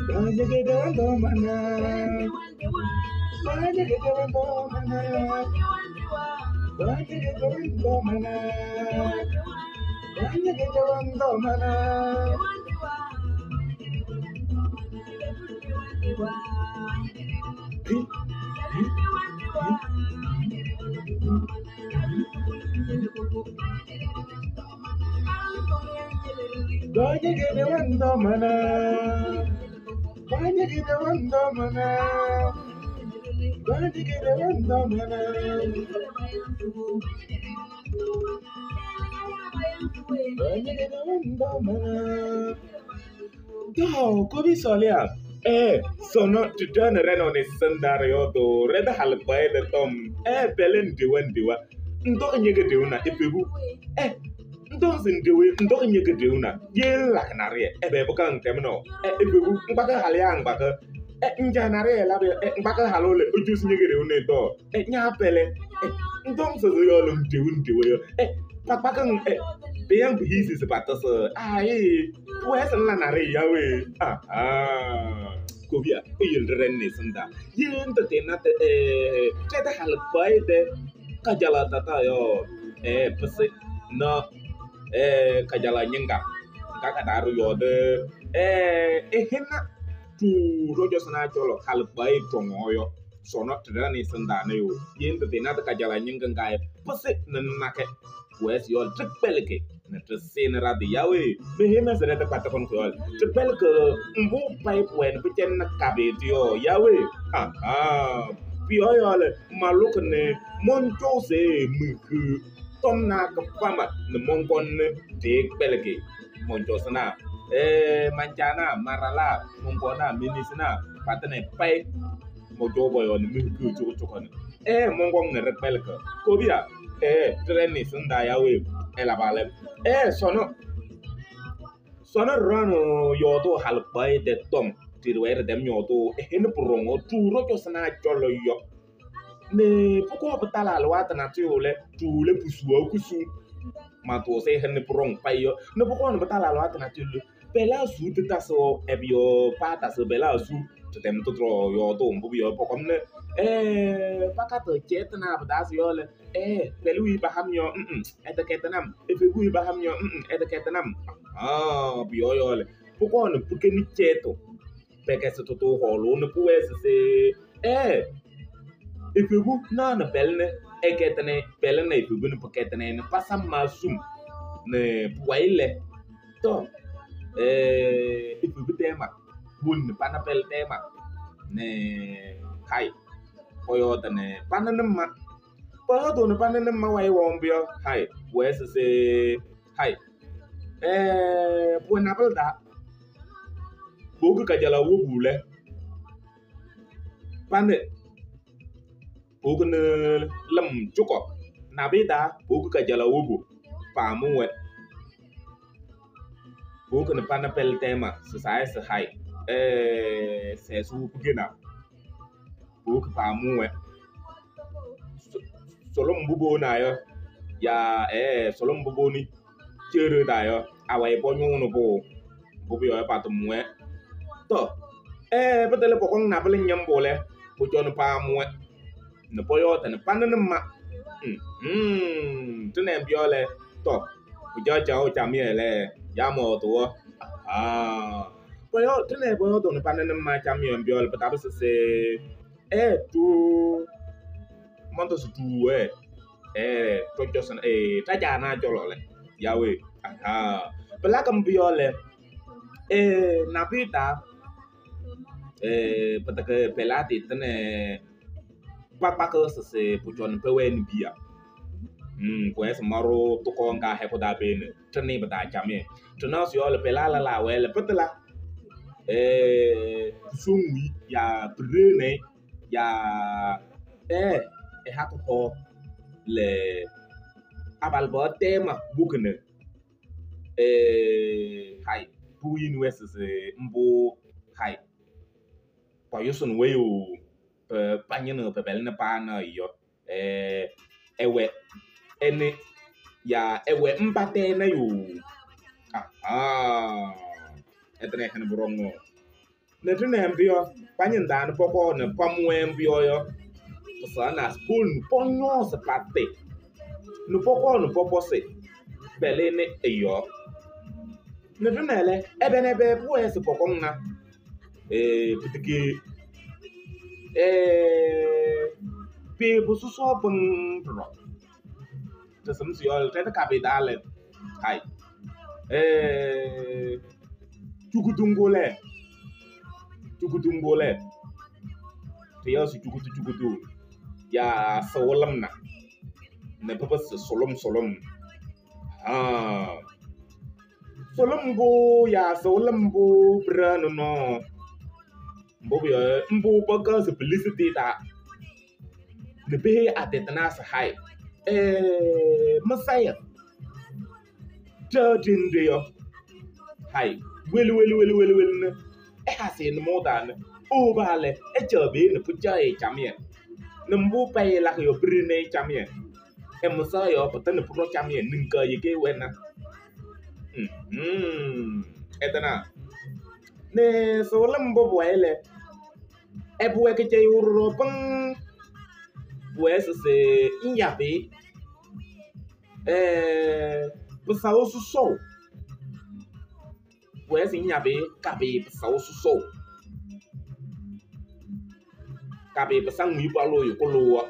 Banyegede wando mana. Banyegede wando mana. Banyegede wando mana. Banyegede wando mana. Hi, hi, hi. Banyegede wando mana. Banyegede wando mana. Banyegede wando mana. Banyegede wando mana. To, kobi solia. Sono tudana reno ne sandar yo do reda hal de tom. Belen dewa dewa. Ndo nyege deuna epebu. Ndo sin dewe ndo nyege deuna. Ye la kanarie. Be boka ntemno. Epebu ngbaka hal ya ngbaka. Nja nare la be ngbaka halole ojus nyege deuna do. Nya pele. Ndo so yo lo dewu dewe yo. Pakpaka beyang bihisi sebatas ai pues la nare yawe. Ah kobia eyel renne sanda yen te na te teta hal de kajala tata yo pese no kajala nyenga ngaka daru yo de ehena tu rojo sana cholo hal bay tongoyo sono tedani sanda ne yo yen te na te kajala nyenga ngai pese nake pues yo tripelke na tsenera de yawe me hema sere te pata kon ko tripelke mbu pipe wen pichen na kabe yo yawe ah pio yo le maluk ne monto se mku tom na ka fama ne monkon ne de pelke monto sana manchana marala monkona minisina patene pai mojo boyo ne mku chuko chuko ne monkon ne repelke kobia treni sunda yawe ela bale sono sono rano yodo halpai de tom tirwer dem yodo hen prongo turo to sana cholo yo ne poko batala alwata na tiole tule pusuwa kusu mato se hen prong payo ne poko no batala alwata na tiole bela su tata so ebio pata so bela su tem to tro yodo mbu yo poko ne pakato chetna badas yo le pelui baham yo eteketenam efegui baham yo eteketenam ah bio yo le poko no pukeni cheto pekese to to holo no puese se efegu na na pelne eketene pelne efegu no puketene ne pasam masum ne puaile to efegu tema bun pana pel tema ne hai poyota ne pananema poyoto ne pananema wai wombio hai pues se hai buena pelda bogu kajala wobule pane bogu ne lam chuko nabida bogu kajala wobu pamuwe bogu ne panapel tema se sai se hai se su pugena bogu pamuwe solo mbubo na yo ya solo mbubo ni chere da yo awai bonyo no bo mbubo yo patumwe to betele pokong na bele nyambole pujon pamwe ne poyo ne pananema tene biole to pujo chao chamiele ya mo to ah poyo tene poyo to ne pananema chamie biole patabe se tu monto su tu to josan tajana jolole yawe aha pelakam biole napita patake pelati tene pakpaka se pujon pewen bia pues maro toko nga he ko da bene tene bata chame tena so le pelala la wele petela sungwi ya brene ya hako le abalbo tema bukene hai buyin wes mbo hai payoson weyo panyene pebelne pana yo ewe ene ya ewe mbate na yo ah etene hen brongo Ne tɩnɛ mbʋ yɔ, pañɩndaa nɛ pɔkɔɔ nɛ pamʋ-wɛ mbʋ yɔ, pɩsɛɣna se powolo nɛ pɔñɔɔzɩ pa-tɩ nɛ pɔkɔɔ nɛ pɔpɔsɩ pɛlɩnɩ ɛ-yɔɔ. Nɛ ɖɩnɛ lɛ, ɛbɛ nɛ ɛbɛ pʋwɛɛ se pɔkɔŋna? Pitike pɩɩbʋ sɔsɔ pɩŋ ɖɔɖɔ. Tɩsɩm sɩ yɔ lɛ, ɖɛtɛ kapɩ taa lɛ, hay. Cukutu ŋgʋ lɛ, cukutu ŋgʋ lɛ, tɩyaɣ se cukutu cukutu yaa sɩwɩlɩmna nɛ pɩpɩsɩ sʋlʋm sʋlʋm. Sʋlʋm ŋgʋ yaa sɩwɩlɩm mbʋ pɩɖɛɣnɩ nɔɔ. Mbʋ pʋyɔɔ yɔ, mbʋ pɛkɛɣ se pilisi tɩ-taa nɛ peheyi atɛtɩnaa se hay. Mɩsayɛ ɖɛɣ ɖenɖe yɔ. Hay, weli weli weli weli weli nɛ ɛhasɩ nʋmɔʋ taa nɛ owoba lɛ, ɛcaɣ pee nɛ pʋcaɣ-ɩ camɩyɛ. Nɛ mbʋ payɩ lakɩ yɔ piɖeni camɩyɛ. Ɛmɩsaɣ yɔɔ pɩtɛ nɛ pʋɖɔ camɩyɛ niŋkaɣ yeke wɛna. Ɛtɩna. Nɛ sɩwɩlɩm mbʋ pʋwayɩ lɛ, ɛpʋwɛ kɩcɛyʋʋ ɖɔɖɔ pɩŋ. Pʋwɛɛ se ŋyabɩ. Pɩsaʋ sɔsɔʋ. Pʋwɛɛ se ŋyabɩ kabɩ pɩsaʋ sɔsɔʋ. Kabɩ pɩsa ŋʋyi palʋʋ yʋ kʋlʋwa.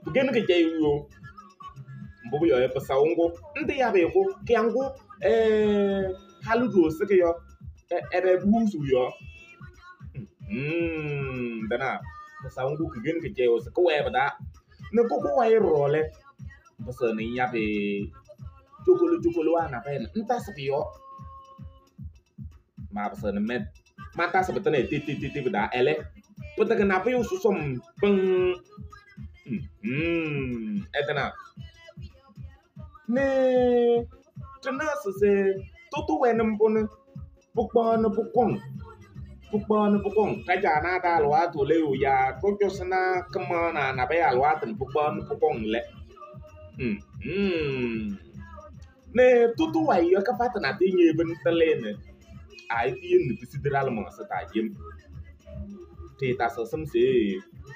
Pɩkɛnɩ kɩcɛyʋʋ yo. Mbʋ pʋyɔɔ yɔ, pɩsaʋ ŋgʋ ŋtɩyabɩ kʋ kɩyaŋgʋ halʋ ɖoo sɩkɩ yɔ, ɛbɛ puhuusuu yɔ. Tɩna pɩsaʋ ŋgʋ kɩkɛnɩ kɩcɛyʋʋ se kɩwɛɛ pɩ-taa. Nɛ kʋkʋ wayɩ ɖɔɖɔ lɛ, pɩsɛɣnɩ ŋyabɩ cokolo cokolo waa nabɛyɛ nɛ ŋtasɩ pʋ-yɔɔ. Maa pɩsɛɣnɩ mɛ mantasɩ pɩtɩnɛ te pɩ-taa ɛlɛ, pɩtɛkɛ nabʋyʋ sɔsɔm pɩŋ. Ɛtɩna. Nɛ tɩnaɣ se tʋtʋ wɛnɩ mbʋ nɛ pʋkpaɣnɩ pʋkɔŋ. Pʋkpaɣnɩ pʋkɔŋ. Ɖa-caanaa taa alɩwaatʋ lɛ yo yaa ɖɔ-cɔzɔnaa kɩmaɣnaa nabɛyɛ alɩwaatʋ nɛ pʋkpaɣnɩ pʋkɔŋ lɛ. Nɛ tʋtʋ wayɩ yɔ kɩfatɩ natɩyɛ ñebi ntɩlɩ nɛ aayɩ piyele nɛ pisi ɖa-lɩmaɣza taa yem. Tɩɩtasɩɣ sɩm se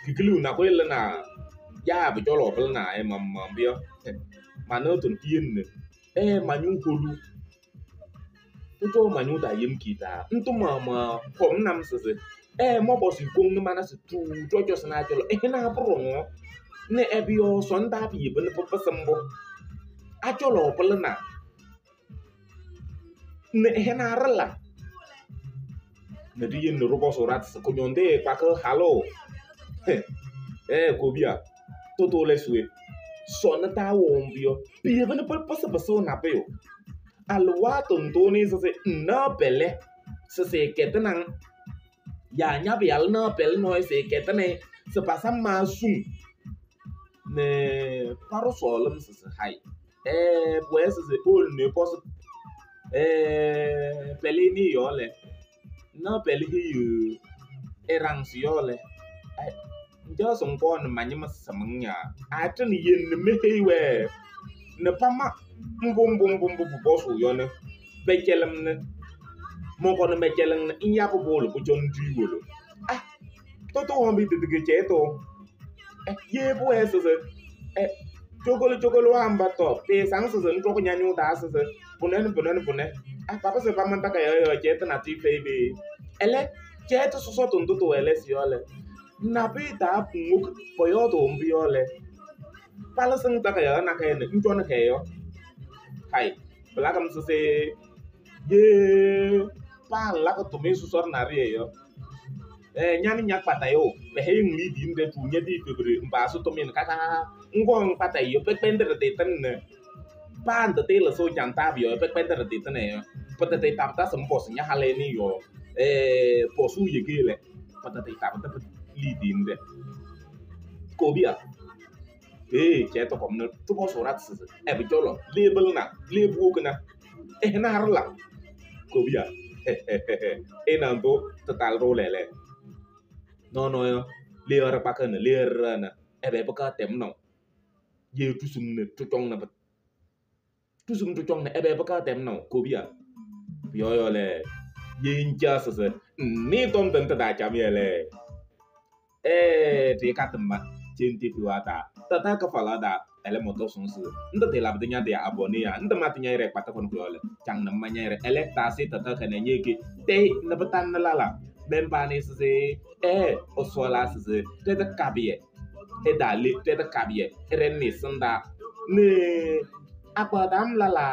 kikiliɣ nakʋyʋ lɩnaa yaa pʋcɔlɔ pɩlɩnaa mamamam yɔ. Manɩɣtʋ nɛ piyele nɛ ma-ñʋʋ holu. Pʋcɔ ma-ñʋʋ taa yem kiitaa. Ntʋ maɣmaɣ hɔm nam se mɔpɔsɩ koŋ nɛ mana se tuu ɖɔ-cɔzɔnaa cɔlɔ ɛhɛnaa pʋɖɔŋ-wɔ. Nɛ ɛbɛ yɔ sɔndaa piyebi nɛ pɩpɩsɩ mbʋ. Acɔlɔ pɩlɩnaa. Nɛ ɛhɛnaa ɖɩla. Nɛ ɖiyele nɛ ɖɩpɔsɩ ɖa-tɩ se kʋñɔndɩ kpakɩ halʋ. Kobia, tʋtʋ lɛ se we. Sɔnɩ taa wɛʋ mbʋ yɔ, piyebi nɛ pɩpɩsɩ pɩsʋʋ nabʋyʋ. Alɩwaatʋ ntʋnɩ se ŋnaɣ pɛlɛ se sɩɩkɛdɩnɩ-ŋ. Yaa ña-pɩyalʋ naɣ pɛlɛ nɔɔyʋ sɩɩkɛdɩnɩ-ɩ se pasa ma suŋ. Nɛ paɖʋ sɔɔlɩm se hay. Pʋwɛɛ se ewolo nɛ ɩpɔzɩ pɛlɛ ɛnɩ yɔɔ lɛ, ŋnaɣ pɛlɛ heyiɣ ɩɖaŋ-sɩ yɔ lɛ, ŋcaɣ se ŋkɔɔ nɛ ma-ñɩma sɩm-ŋ yaa? Aatɩnɩ yem nɛ meheyi-wɛ nɛ pama mbʋ mbʋ mbʋ mbʋ pʋpɔzʋʋ yɔ nɛ pɛcɛlɩm nɛ mɔnkɔnɩ mɛcɛlɩŋ nɛ ŋyabɩ pʋwolo pʋcɔ ŋɖuyi wolo. Tʋtʋ hɔm tɩtɩkɛ cɛtʋ. Ye pʋwɛɛ se cokolo cokolo waa mba tɔ pɩɩsaŋ se ŋɖɔkɩ ña-ñʋʋ taa se pʋnɛ nɛ pʋnɛ nɛ pʋnɛ. Papɩsɩ pama takayaɣ yɔ cɛtʋ natʋyʋ fɛyɩ pee. Ɛlɛ, cɛtʋ sɔsɔtʋ ndʋ tʋwɛ lɛ sɩ yɔ lɛ, nabʋyʋ taa ŋwoki pɔyɔɔdʋʋ mbʋ yɔ lɛ, palɩsɩ-ŋ takayaɣ nakɛyɛ nɛ ŋcɔnɩ-kɛ yɔ. Hay, pɩlakɩ-m se ye paa ŋlakɩ tʋmɩyɛ sɔsɔɖɛ naɖɩyɛ yɔ. Ña nɛ ña-kpatayʋ pɛhɛyɩ-ŋ liidiye nɛ ɖɛtʋʋ ñe-tɩ febere ŋpaasɩ tʋmɩyɛ nɛ kakakaka. Ŋkɔɔ ŋkpatayɩ yɔ pɛkpɛndɩ ɖɩtɩɩtɩŋ nɛ paa ŋtɩtɩɩlɩsɩɣ cantaa pʋ-yɔɔ yɔ pɛkpɛndɩ ɖɩtɩɩtɩŋ yɔ. Pɩtɩtɩɩtabɩta se ŋpɔzɩ ña-halʋ ɛnɩ yɔɔ pɔzʋʋ yeke lɛ, pɩtɩtɩɩtabɩta liidiye nɛ ɖɛ. Kobia, cɛtʋ kɔm nɛ ɖɩpɔzʋʋ ɖa-tɩ se ɛbɛ cɔlɔ le pɩlɩnaa, le puwokina, ɛhɛnaa ɖɩla. Kobia, ɩna ndʋ tɩtalɩ-ɖʋ lɛɛlɛɛ. Nɔnɔɔ yɔ, le ɖɩkpakɩɣnɩ, le ɖɩɖɛɣnɩ, ɛbɛ pɩkaɣ tɛm naʋ. Ye ɖusum nɛ ɖɩcɔŋnɩ ɖusum ɖɩcɔŋnɩ ɛbɛ pɩkaɣ tɛm naʋ. Kobia, pʋyɔɔ yɔ lɛ, Ye ŋcaɣ sɩsɩ ŋnɩɩ tɔm tɩŋ tɩ-taa camɩyɛ lɛ, ɛɛ ɖɩɩkatɩ-ma cente fiɣa taa tata kɩfalaɣ taa ɛlɛ mɔtɔsʋʋ sɩ ntɛ tɩlabɩdɩ ña-tɩ abonné ya ntɛ matɩ ña-ɩ kpata kɔnɔ kʋyɔ lɛ caŋ nɛ mma ña-ɩ ɛlɛ taasɩ tata kɛnɛ ñeke tɛyɩ nɛ pɩtanɩ lala mɛmbanɩ sɩsɩ ɛɛ ɔsɔla sɩsɩ tɛtɛ kabɩyɛ ɛdaale tɛtɛ kabɩyɛ ɛrɛnɩ sɩndaa ne akpadam lala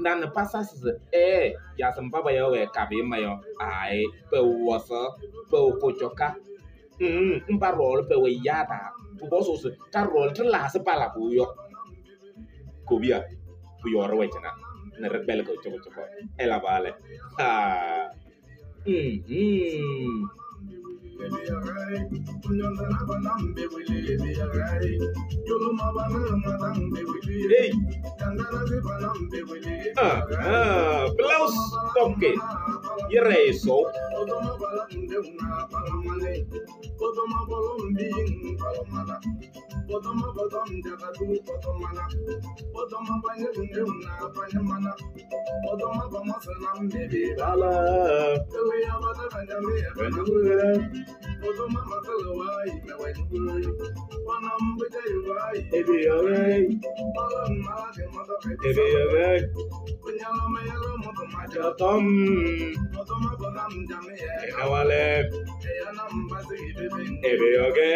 nana pasa sɩsɩ ɛɛ yasɩ mbaba yɔ wɛ kabɩ ma yɔ ayi pɛwɔsɔ pɛwokotsoka mba rɔɔlɩ pɛwɛ yadaa pʋbɔsʋsɩ ka rɔɔlɩ tɩlaasɩ pala pʋyɔ kobia pʋyɔɔrɩ wɛcɩna nɛ rɩkpɛlɩkɩ cɔkɔcɔkɔ ɛlaba lɛ ha. Hey. Ah, ah, Klaus Toke. Yere so. Bala. Ebe yoge. Jatom. Enawale. Ebe yoge.